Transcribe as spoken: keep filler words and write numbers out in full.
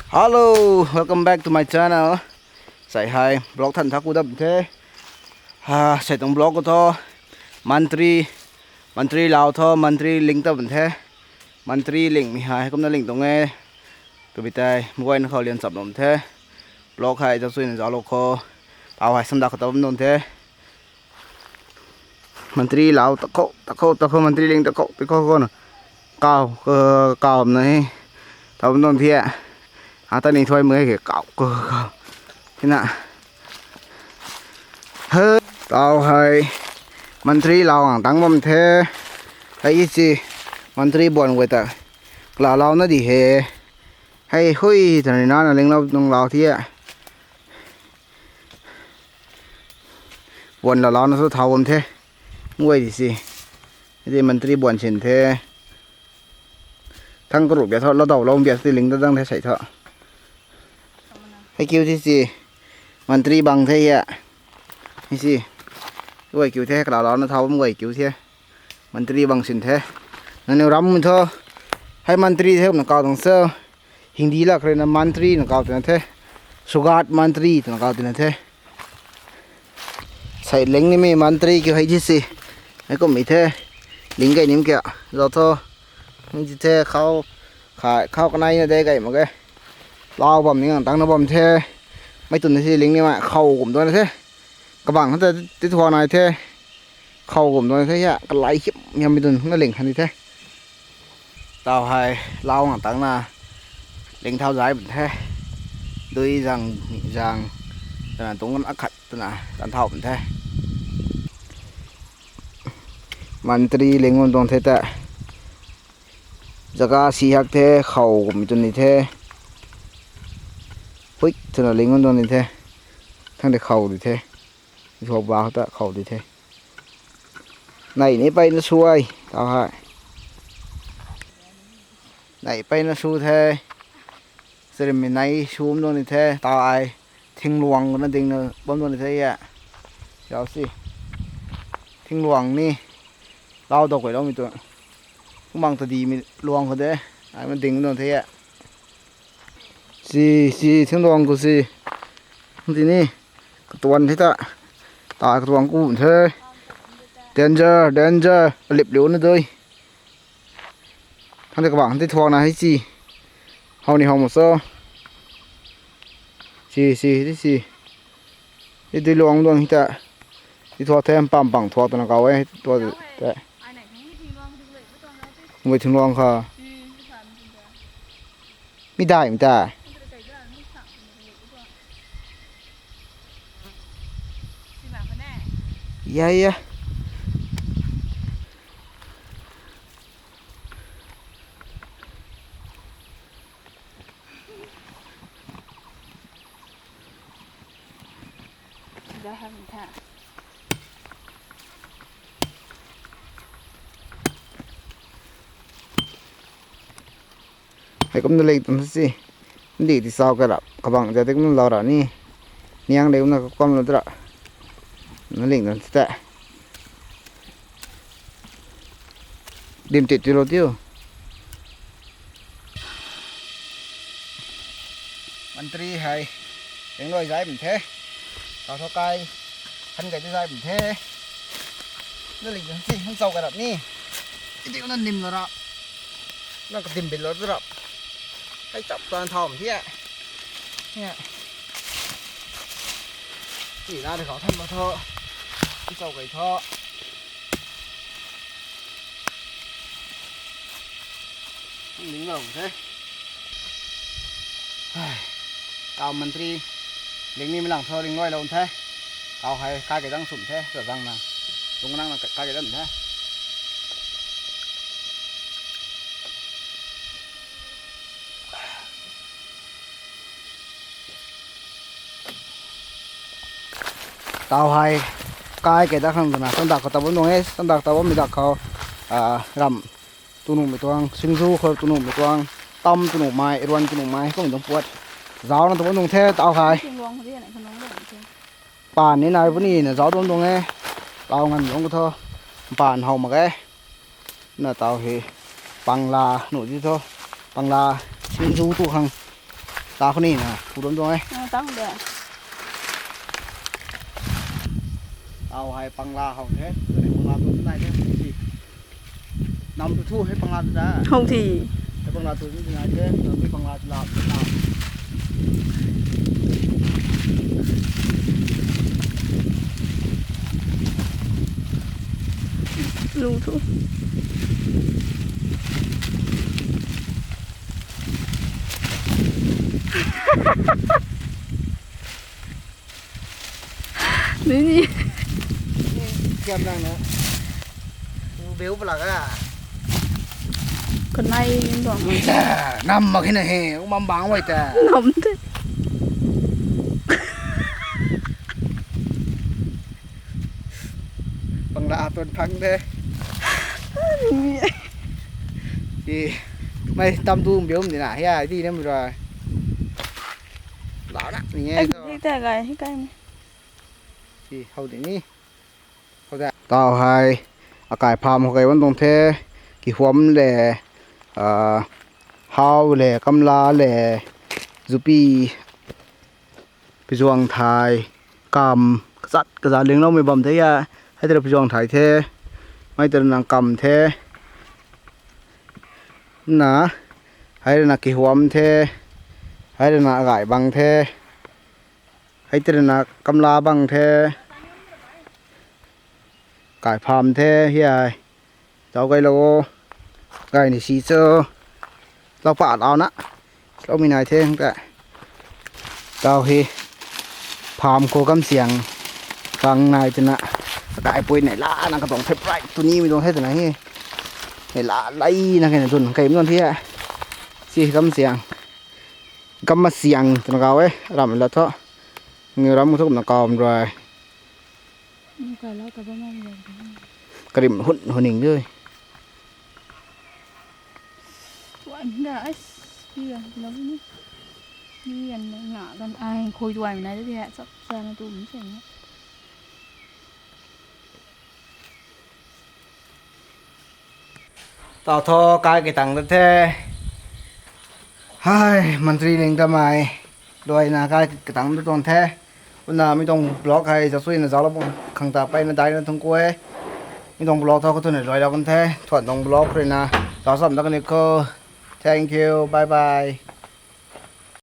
Hello, welcome back to my channel. Sei hei vlog than tha ku dam the. Ha, sei tuang vlog khou thu Mantri, Mantri lau thu Mantri ling ta bam the. Mantri lingmei hei kumna ling tuang e. Twbi tei mguayna khou lian chap lum the. Vlog hei zauc chuina zauclou kho. Tau hei sanda khou ta bam tuang the. Mantri lau takhou, takhou, takhou, Mantri ling takhou, takhou khou na. Kau, kau na hi. Tau bam tuang the. Ata ni thuai mei ke kau, kau, kau. Hina. He, tau hei Mantri lau ang tang bam the. Hei si Mantri buan guay ta. Kala lau na di he. Hei hui, tani na na linglou nung lau the. Buan la lau na thu thau bam the. Nguay di si. Hei di Mantri buan sin the. Thang karuh bia thu, ladau lou bia thu ti ling ta dang the sei thu. Hei kiu the si. Mantri bang the hia. Hei si. Nguay kiu the, kala lau na thau bam nguay kiu the. Mantri bang sin the. Nangniw ram thu. Hei Mantri the kumna kau tuang se. Hindi lak rui na Mantri na kau tina the. Sugat Mantri twna kau tina the. Sei ling nimei Mantri kiu hei di si. Hei kummei the. Ling gay nim kia. Zauc thu. Ning di the khou. Kha, khou kanei na de gay mak ge. Lau bam ni ngang tang na bam the. Mei tun si ling nimei khou kum tuang the. Kabang ta ti thuak nai the. Khou kum tuang the hia. Kalai hip yam mei tun na ling khan di the. Tau hei lau ngang tang na ling thau zai bam the. Dui zang, ni zang. Tana tuang kan akhat tana kan thau bam the. Mantri ling bam tuang the ta. Jaga si hak the, khou kum tun ni the. Hui, twna ling bam tuang ni the. Thang de khou di the. Thuak ba ta khou di the. Nei ni peyna su e, tau hei. Nei peyna su the. Sarimei nei su bam tuang ni the, tau hei. Thingluang na ding na bam tuang ni the e. Zauc si. Thingluang ni. Lau dau kuay loumei tu. Kumang ta dimei luang khou de. Ai ma ding tuang the e. Si, si, thingluang khou si. Ti ni. Katuan the ta. Ta katuan ku the. Danger, danger. Alip liu na dui. Thang de kabang ti thuak na hei si. How ni how ma so. Si, si, ti si. Ti dui luang luang hei ta. Ti thuak the mpam pang thuak twna kau e. Thuak the. Mei thingluang kha. Mi dai mi ta. Ya, ya. Hei kum na ling tuang si. Ndi ti sau ka rap. Kabang ja ti kum lau ra ni. Niang de kum na kakum lou tu ra. Na ling tuang si ta. Dim tit ti lou tiu. Mantri hei. Ling luai zai bam the. Tau thu kai. Khan kai ti zai bam the. Na ling tuang si. Hang sau ka rap ni. Iti na nim lou ra. Na kadim bit lou tu rap. Hei chap tuang thau bam the. Ti na de khou than ma tho. Ti chau kai tho. Ling lou the. Tau Mantri ling nimei lang tho ling luai lou the. Tau hei kai kai dang sum the, sa zang na. Tung nang na kai kai dang the. Tau hei kai kai da khang twna, sandak khou ta bam nung e, sandak ta bammei dak khou, ram tu nuhmei tuang, singzu khou tu nuhmei tuang, tam tu nuhmei, ruan tu nuhmei, kummei tuang puat. Zaucna ta bam nung the, tau hei. Paan ni nai puni na zauc tuang tuang e, tau nganv tuang khou thu, paan how mak e. Na tau hei, pangla, nuh di thu, pangla, singzu tu khang. Ta khou ni na, pu ram tuang e. Tang de. Tau hei pangla how the, tuni pangla tu nai the, si. Nam tu thu hei pangla tu da. How thi. Hei pangla tu ni nai the, nam tu pangla tu la, tu la. Lu thu. Ni ni. Kiam nang na. U beu pala ka. Kanai ni bang. Nam mak hina he, u mam bang wai ta. Nam te. Pangla atun phang de. Ni. Ti, mai tam tu biom di na, ya, di nam ra. Lau na, ni e. Ai, di ta gai, hi kai ni. Ti, how di ni. How da. Tau hei, akai farm khou kai bam tuang the, kihuam le, ah, how le, kamla le, zupi, pizuang thai, kam, kazat, kazat lingloumei bam the ya. Hei tei pizuang thai the, hei tei na kam the, na, hei na kihuam the, hei na gay bang the, hei tei na kamla bang the, kai farm the, hi hei. Tau kai lou o. Kai ni si cho. Lau pa lau na. Lau mi nai the ta. Tau hi. Farm khou kam siang. Kang nai tina. Kai pui nai la na ka tuang favourite. Tuni mi tuang the tina hi. Nai la lai na kai na tun. Kai mi tuang the. Si kam siang. Kam ma siang tina kau e. Ram la tho. Ngi ram thuk na kau rui. Kai lau ta bam bam. Karim hun, hun ning de. Tuan da, ai, pi gan, lau ni. Pi gan, nga gan, ai, khoi tuan na de, chap sa na tu mi sa na. Tau tho, kai ki tang da the. Hai, mantri ling ta mai. Luai na kai ki tang da tuang the. Kumna mi tuang vlog hei, za sui na zauc la bam khang ta pei na dai na thung kue. Mi tuang vlog tho khou tu na luai la kan the. Thuan tuang vlog rui na. Zauc sam da kan ni kho. Thank you. Bye bye.